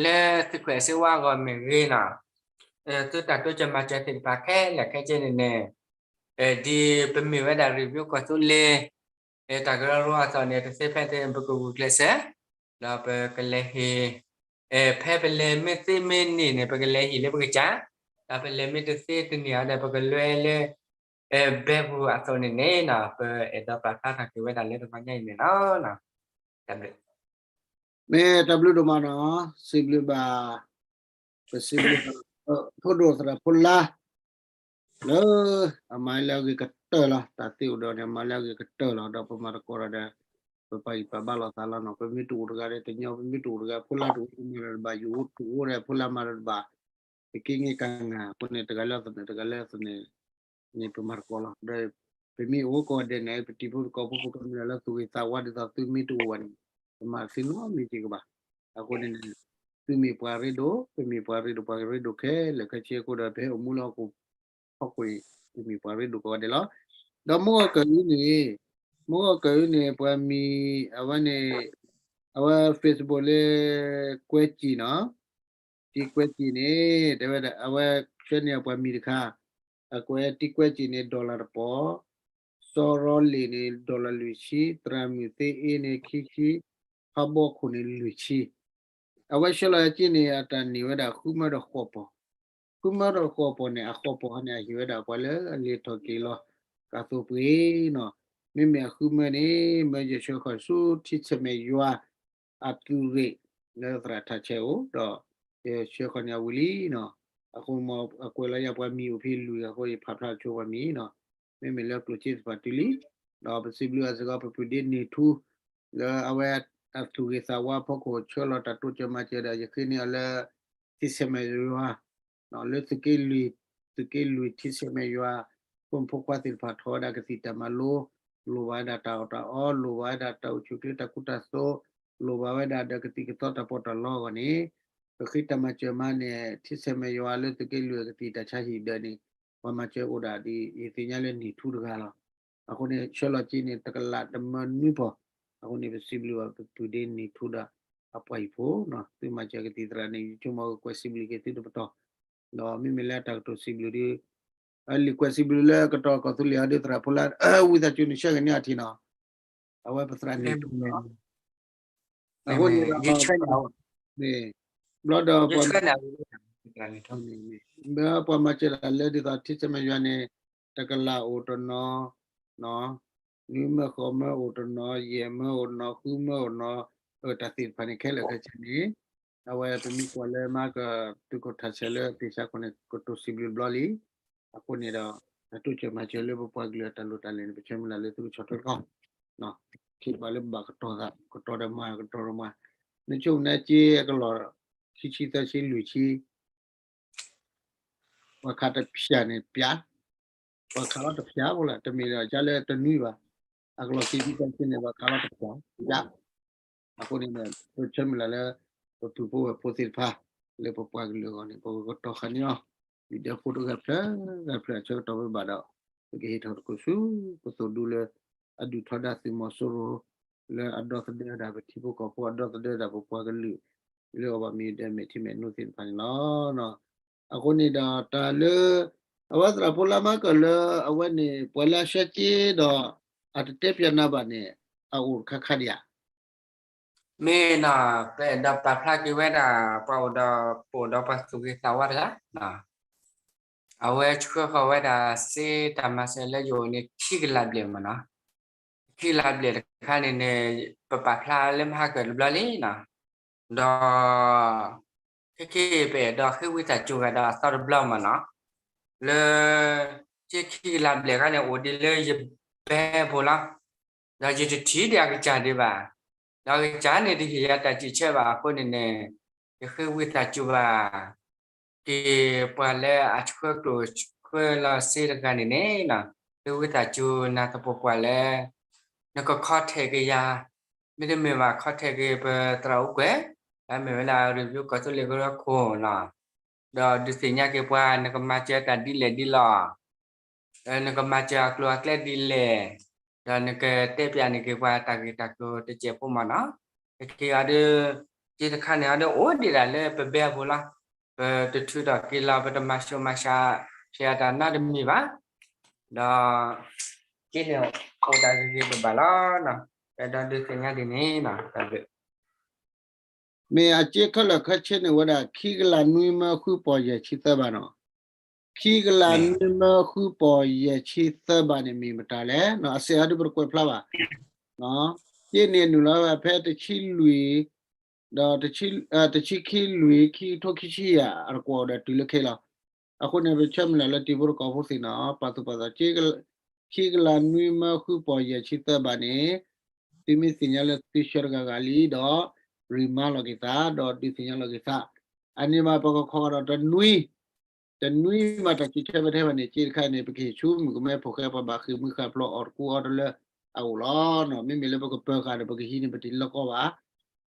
လၢသုးခိၣ်အဲၣ်စ့ဝါအဂီၢ်မ့ၢ်ဂ့ၤနီၤ, သုတၢ်တိစၢၤမၤစၢၤသ့ၣ်တဖၣ်ခဲလၢာ်ခဲဆ့န့ၣ်န့ၣ် ဒ်ပမ့ၢ်ဝဲဒၣ် review ကီၢ်သူလ့ၤ တၢ်ကရၢကရိအသိးန့ၣ် တသ့ဖဲသ့ ပကဂုာ်ကျဲးစၢး ဒီးပကလဲၤဟ့ၣ် ဖဲပလဲၤမ့ၢ်သ့မ့ၢ်န့ၢ်န့ၣ် ပကလဲၤဟ့ၣ်လၢပကစၢ်, ဒီးပလဲၤမ့ၢ်တသ့တန့ၢ်အီၤဒီး ပကလဲၤလၢ ဘဲပူၤအသိးန့ၣ်န့ၣ်နီၤ ပအဲၣ်ဒိးပာ်ဖျါထီၣ်က့ၤဝဲဒၣ်လၢတဂီၤညါအံၤန့ၣ်လီၤ. တၢ်ဘျုး မ့ၢ်တၢ်ဘျုးဒိၣ်မးနီၤ, စံးဘျုးဘၣ် ပစံးဘျုးဘၣ် ဖိဒိၣ်သရၣ်ဖိလါ လၢအမၤလၢအဂ့ၤကတၢၢ်လီၤ. တၢ်သ့အိၣ်ဒီးန့ၣ် အမၤလၢအဂ့ၤကတၢၢ်လီၤ. ဒီးပမၤသကိးဒီး ပပာ်ဂံၢ်ပာ်ဘါလိာ်သးလီၤနီၤ. ပမ့ၢ်တအိၣ်တဂၤဒီး တညီ, ပမ့ၢ်တအိၣ်တဂၤ ဖိလါတအိၣ်မၤဒီးတဘၣ်, ယအိၣ်တအိၣ်ဒီး ဖိလါမၤဒီးတဘၣ်, ပက့ၤန့ၢ်ကငါ်အဃိန့ၣ် တဂၤလၢအသနၢၣ် တဂၤလၢအသနၢၣ် န့ၣ်ပမၤသကိးလီၤ. ဒီးပမ့ၢ်အိၣ်ကိးဂၤဒဲးန့ၣ် ပတံၤဖိသကိးဖိ ပကမျၢၢ်လၢသူၣ်ဂ့ၤသးဝါဒ်သိးသုမ့ၢ်တအိၣ်ဘၣ်န့ၣ် ပမၤသ့နီတမံၤက့ၤကဘၣ်. အဃိန့ၣ် သုမ့ၢ်ပှၤရ့ဒိၣ်, ပမ့ၢ်ပှၤရ့ဒိၣ်, ပှၤရ့ဒိၣ်ခဲလၢာ်ခဲဆ့အဃိဒီး ပဟဲအိၣ်မူလၢဟီၣ်ခိၣ်ဖီခိၣ်အံၤ ပမ့ၢ်ပှၤရ့ဒိၣ်ကိးဂၤဒဲးလီၤ. ဒီးမုၢ်ဂီၤကၢၢ်အံၤန့ၣ်, မုၢ်ဂီၤကၢၢ်အံၤန့ၣ် ပှၤမံၤ အဝဲန့ၣ် အဝဲ Facebook လၢ ကွဲးကံၢ်နီၤ, တံၤကွဲးကံၢ်န့ၣ် တဲဝဲဒၣ် အဝဲဆှၢန့ၢ်အပှၤမံၤတခါ, အကွဲးတံၤကွဲးကံၢ်န့ၣ် dollar တပီၤ, စီၤရီလ့ၣ်န့ၣ် dollar လွံၢ်ဆံ, သရၣ်မုၣ်သ့အ့န့ၣ် ခံဆံ, ဖးဘီခိၣ်န့ၣ် လွံၢ်ဆံ. အဝဲဆှၢလီၤက့ၤန့ၣ် အတၢ်န့ၢ်ဝဲဒၣ် ဃုမၢဒီးဃိးပီၤ, ဃုမၢဒီးဃိးပီၤန့ၣ် အဃိပီၤန့ၣ် အဟ့ၣ်ဝဲဒၣ်ပှၤလၢအလဲၤထီၣ်က့ၤလီၤ ကၢ်သိပှ့ၤနီၤ. မ့မ့ၢ်အဃုမၢန့ၣ် မၢယဆှၢဃီၤဆူထံဆဲးမဲာ်ယွၤ အသုးရ့ၣ် လၢသရၣ်ထးဆဲးအိၣ်ဒီး ယဆှၢဃီၤန့ၢ်အဝံၤလံနီၤ. အဃိ အကွဲးလီၤယၤပှၤမံၤအိၣ်ဖဲလွံၢ်အဃိ ယဖးဖျါဆိပှၤမံၤနီၤ. မ့မ့ၢ်လၢကျိၣ်စ့သ့ၣ်တဖၣ်တုၤလံ, ဒီးပစံးဘျုးအစ့ၢ်ကီး ပပုၢ်ဒ့န့ၢ်ထူ လၢအဝဲအသူၣ်ဂ့ၤသးဝါဖီခိၣ် ဆှၢလီၤတၢ်တိစၢၤမၤစၢၤဒီး ယဃ့န့ၢ်အီၤလၢ ထံဆဲးမဲာ်ယွၤ လၢသုးက့လွံၢ်, သုးက့လွံၢ်ထံဆဲးမဲာ်ယွၤ ဖိမုၣ်ဖိခွါသ့ၣ်တဖၣ်ထီၣ်ဝဲဒၣ်ကသံၣ်တၢ်မၤလိ, လိၣ်ဘၣ်ဝဲဒၣ်တၢ်အီၣ်တၢ်အီ, လိၣ်ဘၣ်ဝဲဒၣ်တၢ်အိၣ်ဆူၣ်အိၣ်ချ့တၢ်ကူတၢ်သိး, လိၣ်ဘၣ်ဝဲဒၣ်ဒီးကသံၣ်ကသီတၢ်ပီးတၢ်လီအဂီၢ်န့ၣ်, ပဃ့တၢ်မၤစၢၤမးန့ၣ် ထံဆဲးမဲာ်ယွၤလၢသုးက့လွံၢ်အကသံၣ်တၢ်ဆါဟံၣ်ဒၢးန့ၣ် ပှၤမၤစၢၤအိၣ်ဒၣ်ဒ်ယသ့ၣ်ညါလၢန့ၢ်ထူတဂၤလီၤ. အဃိန့ၣ် ဆှၢလီၤက့ၤန့ၣ် တကလးတမၢနွံပီၤ, အဃိန့ၣ် ပစံးဘျုးဘၣ်ပပုၢ်ဒ့န့ၢ်ထူဒီး အပှၤဟံၣ်ဖိနီၤ, သုမၤစၢၤကသံၣ်သရၣ်န့ၣ် ယဆိကမိၣ်ကကွဲးစံးဘျုးက့ၤသုတပတီၢ်, ဒီးမ့မ့ၢ်လၢတၢ်ကတိၤစံးဘျုးဒီး လံာ်ကွဲးစံးဘျုးလၢကတီၢ်ကီၢ်သူလ့ၤအီၤဒ်သရၣ်ဖိလါ ဝံသးစူၤန့ၣ်ဆှၢက့ၤန့ၢ်အီၤထံနီၤ, အဝဲပသရၣ်န့ၣ်ထူလီၤ. အဃိန့ၣ်ဒီး ဘျီဒီး ပှၤမၤစၢၤတၢ်လၢဒ်သိးထံဆဲးမဲာ်ယွၤန့ၣ် တကလးအိၣ်တနီၤ, နွံမၢဃိးမၢအိၣ်တနီၤ, ယဲၢ်မၢအိၣ်နီၤ, ဃုမၢအိၣ်နီၤ, အတၢ်သ့ၣ်တဖၣ်န့ၣ်ခဲလၢာ်ခဲဆ့န့ၣ် အဝဲပမ့ၢ်ကွၢ်လၢမၤကတုၤခိၣ်ထးဆဲးလၢသ့ၣ်ဆါခိၣ်န့ၣ် ကတိၤစံးဘျုးဘျီလံ. အဃိန့ၣ်ဒီး တၢ်တိစၢၤမၤစၢၤလၢပပှၤကလုာ်အတၢ်လိၣ်တၢ်လဲၤန့ၣ် ပဆၢမုၢ်လၢ်လၢသုကဆီၣ်ထွဲတကီၢ်, ခံဘၣ်လၢပဘၣ်ကတီၤသး ကတီၤဒီးမၤ ကတီၤဒီးမၤ, နဆိကမိၣ်န့ၣ် စ့အကလီၢ် ခံဆံသၢဆံလွံၢ်ဆံ ပှၤခးတဖၠၣ်န့ၣ်ပျၢ်, ပှၤခးလီၤတဖၠၣ်ဖိလၢ တမ့ၢ်ဒီးကါလၢတနွံဘၣ်, အကလီၢ်ခံဆံသၢဆံန့ၣ် ပှၤခးလီၤတဖၠၣ်ပျၢ်. အဃိန့ၣ်ဒီး ပဆၢမုၢ်လၢ်လၢ ပပုၢ်ဖိဝဲၢ်ဖိသ့ၣ်တဖၣ် လၢပပှၤကလုာ်အဂီၢ်န့ၣ် ပကကတီၤဃာ်န့ၢ်အီၤ ဒုၣ်ဒါဖိတဂၤဖျၢၣ်ဂၤဖျၢၣ်အဆၢကတီၢ်ဝဲဘၣ်ဒီး ပကဟ့ၣ်ထီၣ်သကိးဆူ ပသိၣ်ဒူလၢ အဒုၣ်ထီဒါသုးမီၤစိရိၤ လၢအဒီသဒၢဒၣ်ပထံဖိကီၢ်ဖိ အဒီသဒၢဒၣ်ပပှၤကလုာ် လၢအဘၣ်မ့ၢ်ဒီးမဲာ်ထံမဲာ်နိသ့ၣ်တဖၣ်န့ၣ်လီၤ. အဃိန့ၣ်ဒီးတၢ်လၢ အဝဲသရၣ်ဖိလၢမၤကၢၢ်လၢအဝဲန့ၣ် ပှၤလၢအဆှၢစ့ဒီး အတတဲပျၢ်နၤဘၣ်န့ၣ် အအိၣ်တခါခါဒံးဧါ. မ့ၢ်နီၤ ပအဲၣ်ဒိးပာ်ဖျါက့ၤဝဲဒၣ် ပှၤအိၣ်ဒီး ပအိၣ်ဒီးပှၤသူၣ်ဂ့ၤသးဝါတဂၤ အဝဲဆှၢဃီၤဝဲဒၣ်စ့တၢ်မၤစၢၤလၢယအိၣ်န့ၣ် ခံကလးဘျဲၣ်မ့ၢ်နီၤ, ခံကလးဘျဲၣ်တခါန့ၣ်န့ၣ် ပပာ်ဖျါလၢမဟါကၢၢ်တဘျီလံနီၤ, ဒီး ခဲက့ၤပအဲၣ်ဒိးဃ့ဝံသးစူၤဂၤဒီးအသီတဘျီမ့ၢ်နီၤ, လၢ စ့ခံကလးဘျဲၣ်ခါန့ၣ် အိၣ်ဒံးလၢယဘဲပူၤလီၤ, ဒီးယတထံၣ်ဒံးအကစၢ်ဒံးဘၣ်, ဒီးအကစၢ်န့ၣ်တဟ့ၣ်ယၤတၢ်စံးဆၢဘၣ်အဃိန့ၣ်န့ၣ် ယဃ့ဝံသးစူၤဘၣ် က့ၤပှၤလၢအဆှၢကျိၣ်ဆှၢလီၤစ့တဂၤန့ၣ်န့ၣ်, ဃ့ဝံသးစူၤနၤသပှၢ်ပှၢ်လၢ နက contact က့ၤယၤ, မ့တမ့ၢ်ဘၣ် contact က့ၤပသရၣ်အိၣ်ကွဲၢ်, လၢမ့ၢ်ဝဲဒၣ် review ကီၢ်သူလ့ၤကရၢခိၣ်နီၤ, ဒီးဒုးသ့ၣ်ညါက့ၤပှၤ နကမၤစၢၤတၢ်ဒ်လဲၣ်ဒ်လဲၣ် နကမၤစၢၤအကျိၤအကျဲဒ်လဲၣ်, ဒီးနကတဲပျးန့ၢ်က့ၤပှၤတၢ်ဂ့ၢ်တၢ်ကျိၤတစဲးဖိမ့ၢ်နီၤ, ခဲက့ၤအီၤဒီး စ့တခါန့ၣ်အီၤဒီးအိၣ်ဒံးဒၣ်လၢပဘဲအပူၤလီၤ, ပတထုးထီၣ်က့ၤလီၤ ပတမၤဆူးမၤဆါ ဖဲအတၢ်နီတမံၤဘၣ်, ဒီး စ့န့ၣ်အိၣ်တၢ်ဂ့ၤဂ့ၤဘၣ်ဘၣ်လီၤ, ပအဲၣ်ဒိးဒုးသ့ၣ်ညါဒ်န့ၣ်နီၤ, တၢ်ဘျုး မ့ၢ်အစ့ခဲလၢာ်ခဲဆ့န့ၣ်ဝဲဒၣ် ခံကလးနွံမၢဃုပီၢ်ယဲၢ်ဆံသၢဘးနီၤ, ခံကလးနွံမၢဃုပီၢ်ယဲၢ်ဆံသၢဘးန့ၣ်မ့ၢ်မတၤလဲၣ်, အစဲးအီၤဒ်ပတကွဲးဖျါဘၣ်, စ့န့ၣ်နုာ်လီၤဝဲဖဲတဆံလွံၢ် ဒီး တဆံခံလွံၢ် ခံကထိခံဆံယဲၢ် အတကွီၢ်ဒီးတုၤလၢခဲလီၤ, အဃိန့ၣ် ပဆၢမုၢ်လၢ်လၢတံၤဖိသကိးဖိသ့ၣ်နီၤ ပာ်သူၣ်ပာ်သး ခံကလးနွံမၢဃုပီၢ်ယဲၢ်ဆံသၢဘးန့ၣ် သုမ့ၢ်သ့ၣ်ညါလၢသုဆှၢတဂၤဂၤလံဒီး remind လီၤက့ၤသး ဒီးဒုးသ့ၣ်ညါလီၤက့ၤသး, အန့ၣ်ဘၣ်ပကခီဒီးတနွံ တနွံမးတၢ်စံးဆၢဖဲထဲဘၣ်န့ၣ် စ့တခါန့ၣ် ပကဟ့ၣ်ဆူမုၣ်ကမဲဖိဃဲ ပှၤဘၣ်ဃ့ၢ်မှံဟးဖျိးအီၣ်တကူအီတလၢအအိၣ်လီၤ, မ့မ့ၢ်လၢပကပၢၤဃာ်ဒီး ပကဟံးန့ၣ် ပတလီၤကီဘၣ်,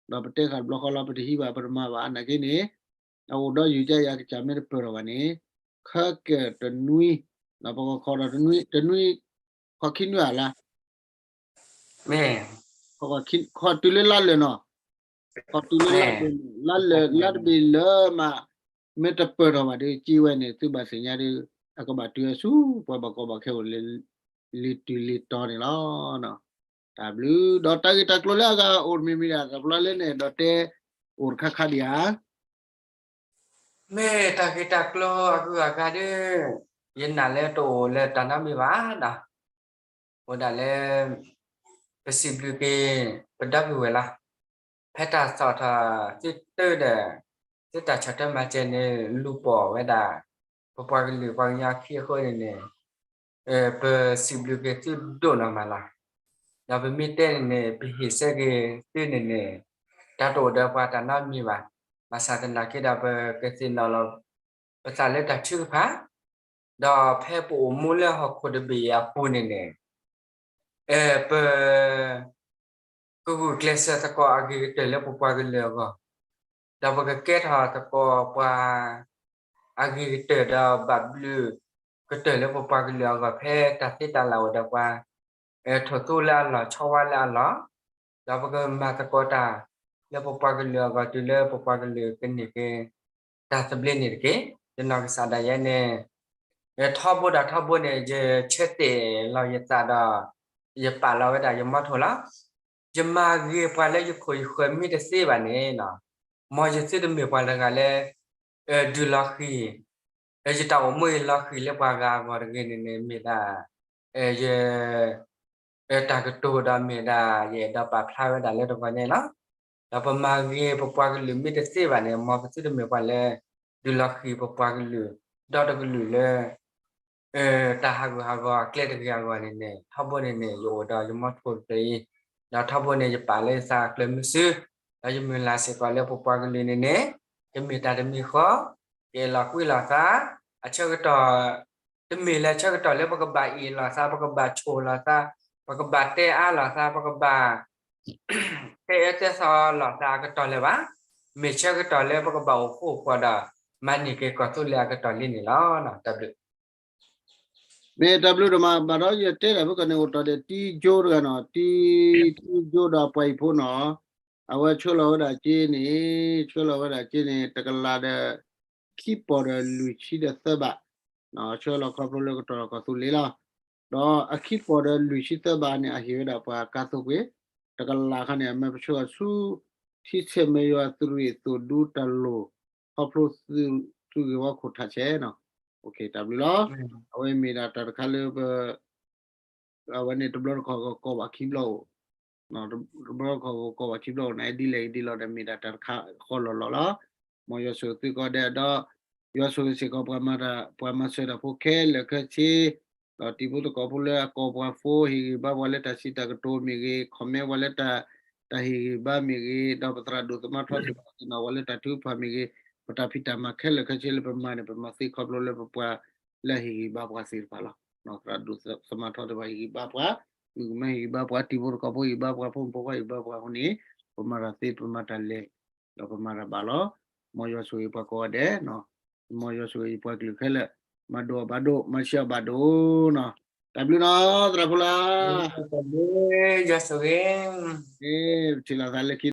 ဒီးပတဲဃာ်တဘျီဃီလီၤ ပတဟံးဘၣ် ပတမၤဘၣ် နာ်က့န့ၣ် အအိၣ်ဒီးယုာ်ကယၤကစၢ်မ့ၢ်တပၢၢ်ထီၣ်ဘၣ်န့ၣ် ခဲကတနွံ ပကခီဒီးတနွံ တနွံ ခီခံနွံဧါလၢ ခီတုၤလၢလါလၢာ်နီၤ, ခီတုၤလၢလါလၢာ်န့ၣ် လါလၢာ် လါတဘ့ၣ်လၢမး မ့ၢ်တပၢၢ်ထီၣ်ဘၣ်ဒီး စ့ဝဲန့ၣ် သုဘၣ်သ့ၣ်ညါဒီး အကဘၣ်တုၤဝဲဆူ ပှၤဘၣ်ကီဘၣ်ခဲအိၣ် လၢတုၤလၢတီၤန့ၣ်လီၤ. တၢ်ဘျုး ဒီးတၢ်ဂ့ၢ်တၢ်ကျိၤလၢအဂၤအိၣ်တမံၤမံၤဒၣ် တၢ်ပျီလၢန့ၣ် ဒီးတဲအိၣ်တခါခါဒံးဧါ. မ့ၢ်တၢ်ဂ့ၢ်တၢ်ကျိၤအဂုၤအဂၤဒီး ယနာ်လၢတအိၣ်လၢတၢ်နီတမံၤဘၣ်ဒီး အိၣ်ဒၣ်လၢ ပစံးဘျုးက့ၤ ပဒီပုၢ်ဝဲၢ်လီၤ. ဖဲတၢ်သီၣ်ထီၣ်သုတၢ်ဒီး သုတၢ်ဆီၣ်ထွဲမၤစၢၤန့ၣ် လူၤပိာ်ဝဲဒၣ် ပပှၤကလုာ်ပှၤကညီခံအဃိန့ၣ်န့ၣ် ပစံးဘျုးက့ၤသုဒိၣ်နီၢ်မးလီၤ. ဒီးပမ့ၢ်တဲန့ၣ်န့ၣ် ပဟ့ၣ်ဆၢက့ၤသုန့ၣ်န့ၣ် တၢ်တအိၣ်ဒီးပှၤတၢ်နီတမံၤဘၣ်. ဘၣ်ဆၣ်သနာ်က့ဒီး ပကသ့ၣ်နီၣ်လီၤ ပသးလၢတၢ်ထုကဖၣ်, ဒီးဖဲပအိၣ်မူလၢဟီၣ်ခိၣ်တဘ့ၣ်အပူၤန့ၣ်န့ၣ် ပ ကဂုာ်ကျဲးစၢးသကိးအဂ့ၤကတၢၢ်လၢပပှၤကလုာ်အဂီၢ်, ဒီးပကကဲထီၣ်သကိးပှၤအဂ့ၤကတၢၢ် ဒီးဘၣ်ဘျုးကတၢၢ်လၢပပှၤကလုာ်အဂီၢ် ဖဲတၢ်သ့တၢ်လၢ်အိၣ်ဒီးပှၤ ထိၣ်သူလၢအလီၢ် ဆီဝါလၢအလီၢ်, ဒီးပကမၤသကိးတၢ်လၢပပှၤကလုာ်အဂီၢ် တုၤလၢပပှၤကလုာ်ကန့ၢ်က့ၤ တၢ်သဘျ့န့ၣ်တက့ၢ်. ယနီၢ်ကစၢ်ဒၣ်ယဲန့ၣ် ထီဘိဒီးထီဘိန့ၣ် ယဆၢတဲာ်လီၤယသးဒီး ယပာ်လီၤဝဲဒၣ်ယမီထိၣ်လီၤ. ယမၤဂ့ၤပှၤလၢယခိၣ်ယဃၢၤမ့ၢ်တသ့ဘၣ်န့ၣ်နီၤ, မ်ယသုတမ့ၢ်ပှၤတဂၤလၢ ဒုးလီၤဃံၤ ယတၢ်အိၣ်မူယလီၤဃံၤလၢပှၤဂၤအဂီၢ်တဂ့ၤန့ၣ်န့ၣ် မ့ၢ်ဒၣ် ယ တၢ်ကတိၤဒီးမ့ၢ်ဒၣ် ယအဲၣ်ဒိးပာ်ဖျါဝဲဒၣ်လၢတဂီၤညါလီၤ. ဒီးပမၤဂ့ၤပပှၤကလုာ်မ့ၢ်တသ့ဘၣ်န့ၣ် မ်ပသုတမ့ၢ်ပှၤလၢ ဒုးလီၤဃံၤပပှၤကလုာ် ဒီတကလုာ်လၢ တၢ်ဟးဂူာ်ဟးဂီၤအကျဲတဂ့ၤအဂီၢ်န့ၣ်န့ၣ် ထီဘိန့ၣ်န့ၣ် ယအိၣ်ဒီးယမီထိၣ်တဖျၢၣ်အံၤ, ဒီးထီဘိန့ၣ် ယပာ်လၢယသးကျၢၤမုဆူ ဒီးယမုၢ်လၢ်စ့ၢ်ကီးလၢပပှၤကလုာ်န့ၣ်န့ၣ် ကမ့ၢ်တၢ်တမံၤဃီ ကအဲၣ်လီၤကွံလီၤသး အဆၢကတီၢ် တမ့ၢ်လၢဆၢကတီၢ်လၢပကဘၣ်အ့ၣ်လိာ်သး ပကဘၣ်ဆိၣ်လိာ်သး ပကဘၣ်တဲအါလိာ်သး ပကဘၣ် တဲအၢတဲသီလိာ်သးအကတီၢ်လၢၤဘၣ်. မ့ၢ်ဆၢကတီၢ်လၢပကဘၣ်အိၣ်ဃူအိၣ်ဖိးဒီး မၤန့ၢ်က့ၤကီၢ်သူလ့ၤအကတီၢ်လံန့ၣ်လီၤ. တၢ်ဘျုး မ့ၢ်တၢ်ဘျုးဒိၣ်မး ဘၣ်ဒီးယတဲတၢ်ဖုကန့ၣ်အိၣ်တီၢ်ဒီး တံကၠိတဂၤနီၤ, တံ, တံကၠိဒီးပှၤဟံၣ်ဖိနီၤ, အဝဲဆှၢလီၤဝဲဒၣ်က့န့ၣ်, ဆှၢလီၤဝဲဒၣ်က့န့ၣ် တကလးဒီး ခံပီၢ်ဒီးလွံၢ်ဆံဒီးသၢဘး, ဆှၢလီၤခီဖျိလၢကတီၢ်ဒီးကီၢ်သူလ့ၤလီၤ. ဒီးအခံပီၢ်ဒီးလွံၢ်ဆံသၢဘးန့ၣ် အဟ့ၣ်ဝဲဒၣ်ပှၤကါသိပှ့ၤ, တကလးခါန့ၣ် အမ့ၢ်ပဆှၢအီၤဆူ ထံဆဲးမဲာ်ယွၤသုးရ့ၣ်သုးဒူတၢ်လိၣ် ခီဖျိ သုးဂ့ၢ်ဝီခိၣ်ထးဆဲးနီၤ, တၢ်ဘျုးလီၤ. အဝဲမ့ၢ်ဒၣ်တၢ်တခါလၢပ အဝဲန့ၣ်တဘျီတခီၣ်ကကိးဘၣ်ခံဘျီအိၣ်, တဘျီတခီၣ်ကကိးဘၣ်ခံဘျီအိၣ်န့ၣ် ဒ်လဲၣ်ဂ့ၤဒ်လဲၣ်ဒီး မ့ၢ်ဒၣ်တၢ်တခါဃီလီၤလီၤလီၤ. မ်ယွၤဆိၣ်ဂ့ၤသုကိးဂၤဒဲးဒီး ယွၤဆိၣ်ဂ့ၤစ့ၢ်ကီးပှၤမၤတၢ် ပှၤမၤစၢၤတၢ်ဖိခဲလၢာ်ခဲဆ့, ဒီးတံၤဖိသကိးဖိလၢအကိးပှၤဖိ ဟ့ၣ်ဂံၢ်ဘါပှၤလၢတၢ်စံးတၢ်ကတိၤမ့ၢ်ဂ့ၤ, comment ပှၤလၢတၢ် တၢ်ဟ့ၣ်ဂံၢ်ဘါမ့ၢ်ဂ့ၤ, ဒီးပသရၣ်ဒိၣ်သမါထီသ့ၣ်တဖၣ်သ့ၣ်နီၣ်ပှၤလၢတၢ်ထုကဖၣ်မ့ၢ်ဂ့ၤ, ပတၢ်ဖံးတၢ်မၤခဲလၢာ်ခဲဆ့လၢပမၤန့ၣ် ပမၤသ့ခီဖျိလၢပပှၤလၢအဟ့ၣ်ဂံၢ်ဘါပှၤသ့ၣ်တဖၣ်လီၤ. သရၣ်ဒိၣ်သမါထီသ့ၣ်တဖၣ်ဟ့ၣ်ဂံၢ်ဘါပှၤ, မုၣ်ကမဲဟ့ၣ်ဂံၢ်ဘါပှၤ, တံၤဖိသကိးဖိဟ့ၣ်ဂံၢ်ဘါပှၤ, ဖိမုၣ်ဖိခွါဟ့ၣ်ဂံၢ်ဘါပှၤအဃိန့ၣ်, ပမၤတၢ်သ့ပမၤတၢ်လဲၤ, ဒီးပမၤတၢ်ဘၣ်လီၤ. မ်ယွၤဆိၣ်ဂ့ၤပှၤကိးဂၤဒဲး, မ်ယွၤဆိၣ်ဂ့ၤပှၤကလုာ်ခဲလၢာ်, မၤဒိးအီၤဘၣ်ဒိး, မၤဆံးအီၤဘၣ်ဒိးနီၤ. တၢ်ဘျုးနီၤ သရၣ်ဖိလၢ်, တၢ်ဘျုး, ယွၤဆိၣ်ဂ့ၤ, ပထံၣ်လိာ်သးလၢခံ